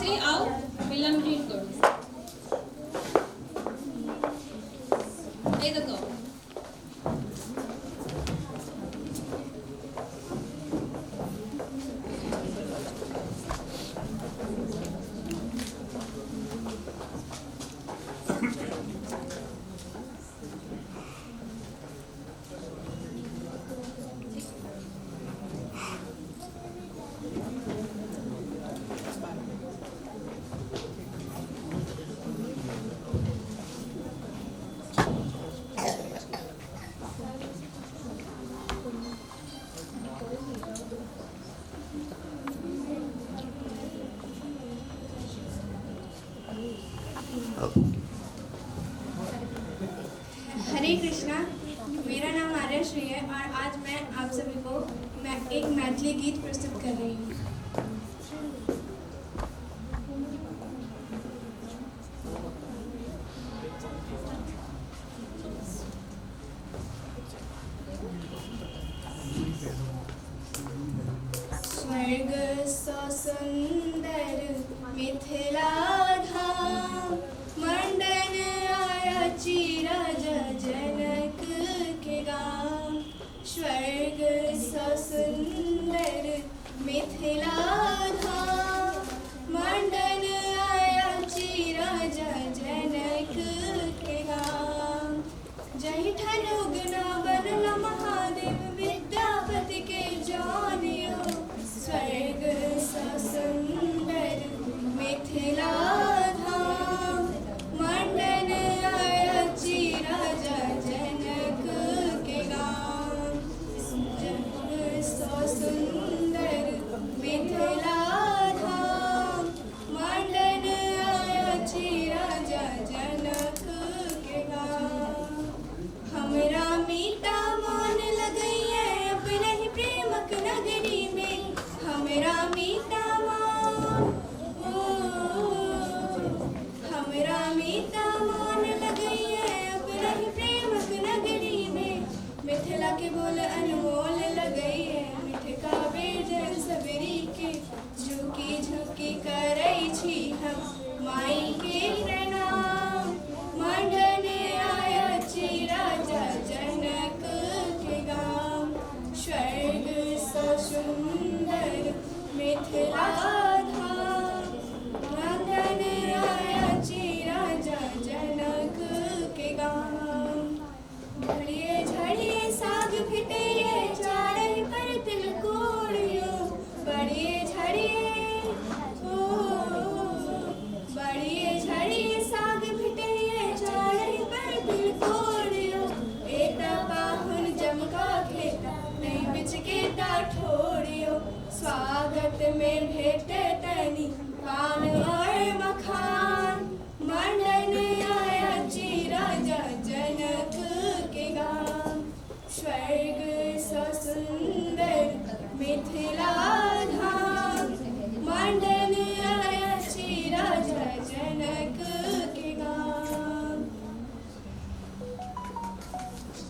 आर्यश्री आउ मेलामे ज्वाइन करू। एहि दऽ कऽ। हरे कृष्णा, मेरा नाम आर्यश्री है और आज मैं आप सभी को मैं एक मैथिली गीत प्रस्तुत कर रही हूँ। स्वर्ग सँ सुन्दर मिथिला धाम, मंडन आया राजा जनक के गाम। स्वर्ग सँ सुन्दर मिथिला धाम, मंडन आया राजा जनक के गाम। जहि ठान उगना बनल महादेव, विद्यापति के जानियो। स्वर्ग सँ सुन्दर मिथिला धाम, मंडन आया राजा जनक के गाम। स्वर्ग सँ सुन्दर मिथिला धाम, मंडन आया राजा जनक के गाम। हमरा मीता मान लगैया अपने ही प्रेमक नगरी में। हमरा मीता मान, ओ हमरा मीता मान लगैया अपने ही प्रेमक नगरी में। मिथिला के बोल अनमोल लगैया, मिठका बेजन सबरी के। झुकी झुकी करै छी हम माई के प्रणाम। मंडन आया छी राजा जनक के गाम। स्वर्ग सँ सुन्दर मिथिला धाम, मंडन आया छी राजा जनक के गाम। झड़िए झड़िए साग फिटैये, चारहि पर तिलकोरियो। बड़िए झड़िए, ओ बड़िए झड़िए साग फिटैये, चारहि पर तिलकोरियो। एता पाहुन जमका खेता, नहीं बिचकेता ठोरियो। स्वागत में भेटे तनी पान और मखान। मंडन आया जी राजा जनक के गाम। स्वर्ग सँ सुन्दर मिथिला धाम, मंडन आया जी राजा जनक के गाम।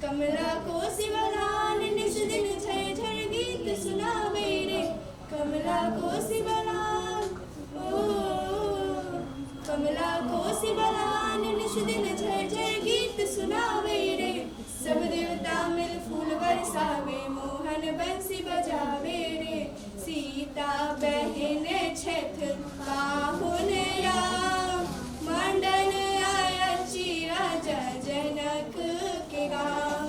कमला कोसी बलान निस दिन झर झर गीत सुनावे रे। कमला कोसी बलान, ओ कमला कोसी बलान निस दिन झर झर गीत सुनावे रे। सब देवता मिल फूल बरसावे, मोहन बंसी बजावे रे। सीता बहन छथ पाहुन राम, मंडन आया राजा जनक के गाम।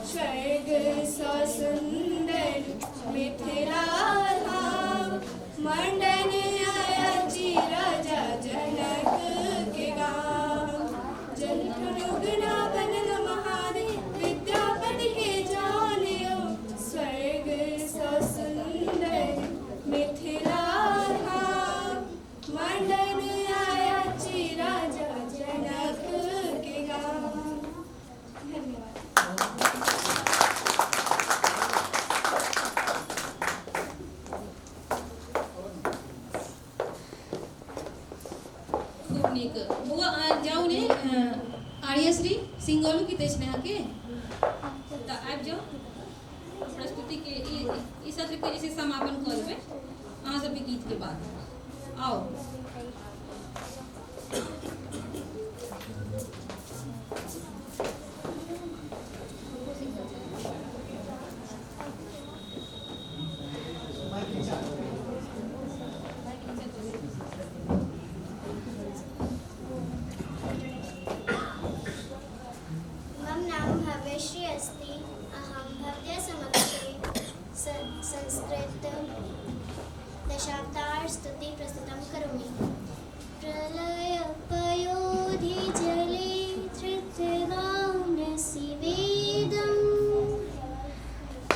स्वर्ग सँ सुन्दर मिथिला धाम, मंडन आया राजा जनक के गाम। जन उगना बनल महादेव, विद्यापति के जानियो। स्वर्ग सँ सुन्दर मिथिला धाम, मंडन आया राजा जनक के गाम। धन्यवाद। खूब नीक बौआ। जाउ ने आर्यश्री, सिंगलो गीत अछि ने अहाँके? तऽ आबि जाउ। प्रस्तुतिके ई सत्रके जे छै समापन कऽ देबै अहाँ सबके गीतके बाद। आउ। मम नाम भव्यश्री अस्ति। अहं भवत्याः समक्षे संस्कृत दशावतार स्तुति प्रस्तुतं करोमि। प्रलयपयोधिजले धृतवानसि वेदं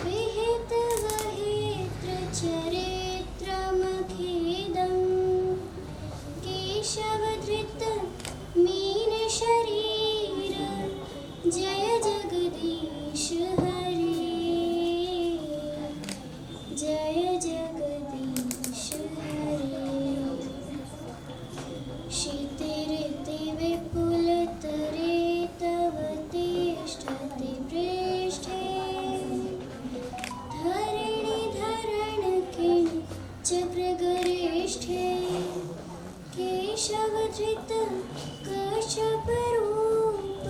विहितवहेत्रचरित्रमखेदं केशवधृत मीनशरीर जय जगदीश हरे, जय जगदीश हरे। क्षितिरिति विपुलतरे तव तिष्ठति पृष्ठे धरणि धरणकिं चक्रगरिष्ठे केशवधृत कश्यपरूप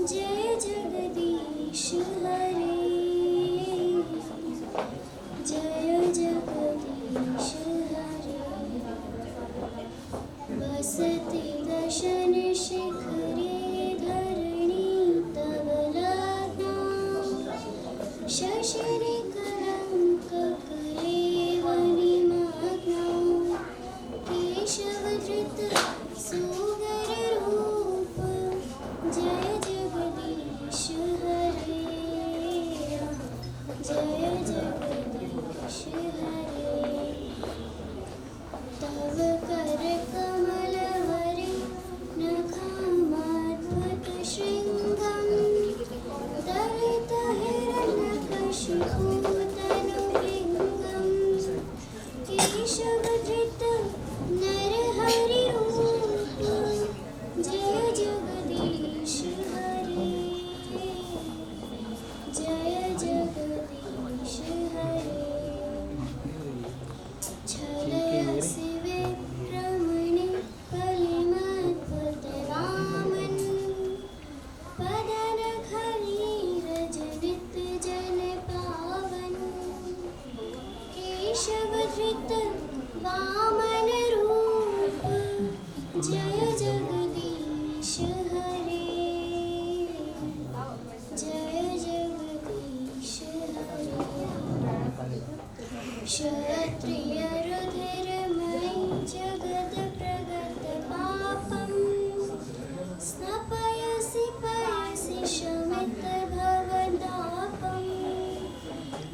जय जगदीश हरे, जय जगदीश हरे। वसति दशन शिखरे धरणी तव लग्ना शशिकलङ्ककलेवनिमग्ना केशवधृत सुगररूप जय जगदीश हरे, जय जगदीश हरे। तव करकमलवरे नखामद्भुतशृङ्गं दलितहिरण्यकशिपुतनुभृङ्गं केशवधृत नरहरिरूप जय जगदीश हरे, जय जगदीश हरे। छलयसि विक्रमणि कलिमद्भुतवामन् पदनखलीरजनित जन पावन केशवधृत वामन रूप जय जगदीश हरे, जय जगदीश हरे। क्षत्रिय रुधिरमयि जगद प्रगत पापं स्नपयसि पयसि शमित भवतापं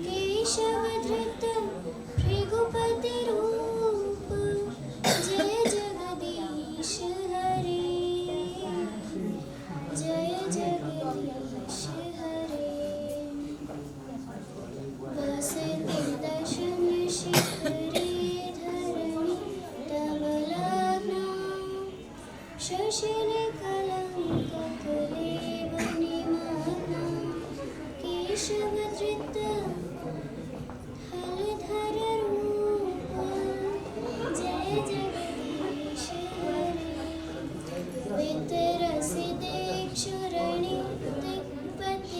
केशवधृत भृगुपतिरूप जय जगदीश हरे, जय जगदीश हरे। वसति दशन शिखरे धरणि तव लग्ना शशिकलङ्ककलेवनिमग्ना केशवधृत हलधररूप जय जगदीश हरे। वितरसि दीक्षुरणि दिक्पतिकमनीयं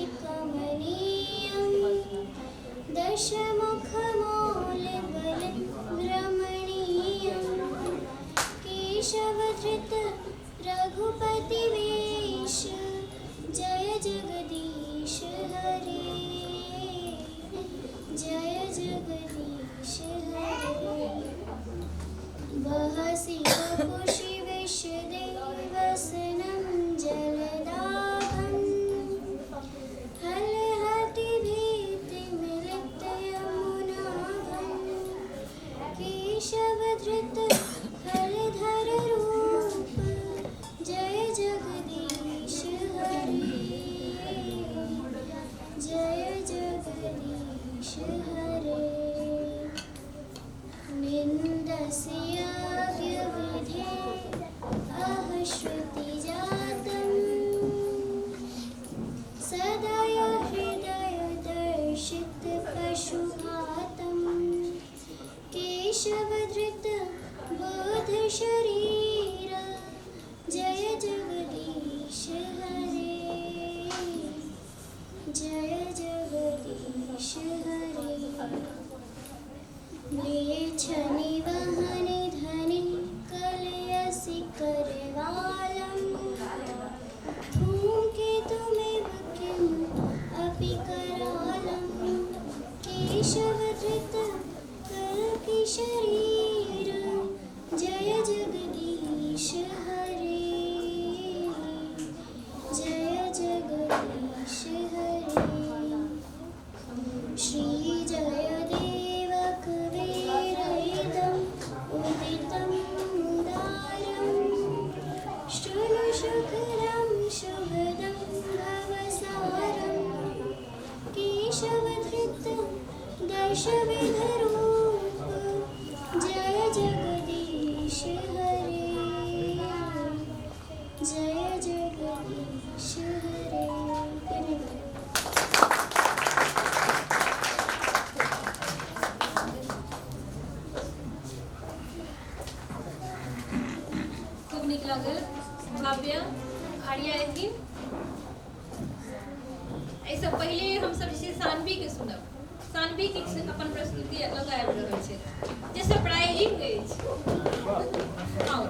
दशमुखमौलिबलिरमणीयं केशवधृत रघुपतिवेश जय जगदीश हरे, जय जगदीश हरे। वहसि वपुषि विश्वदेवसनं जलदाभं हलहतिभीतिमिलितयमुनाभं केशवधृत हलधररूप जय जगदीश हरे, जय जगदीश हरे। निन्दसि याज्ञविधे अहश्रुतिजातं सदय हृदय दर्शित पशुघातं केशवधृत शरीर, जय जगदीश हरे, जय जगदीश हरे। म्लेच्छनिवहनि धनि कलयसि करवालम्, धूमकेतुमिव किम् अपि करालम्। केशवधृत कल्कि शरीर, जय जगदीश हरे, जय जगदीश हरे। श्रीजयदेव कवेरइदम् उदितं उदारं, शृणु सुखदं शुभदं भवसारं। केशवधृत दशविधरूप, जय जगदीश हरे, जय जगदीश हरे। खूब नीक लागल। भाव्या, आर्या एथिन। एहिसँ पहिले हमसब जे छै सानवीके सुनब। सानवी किछु अपन प्रस्तुति लऽ कऽ आबि रहल छै जे सरप्राइजिंग अछि। आउ।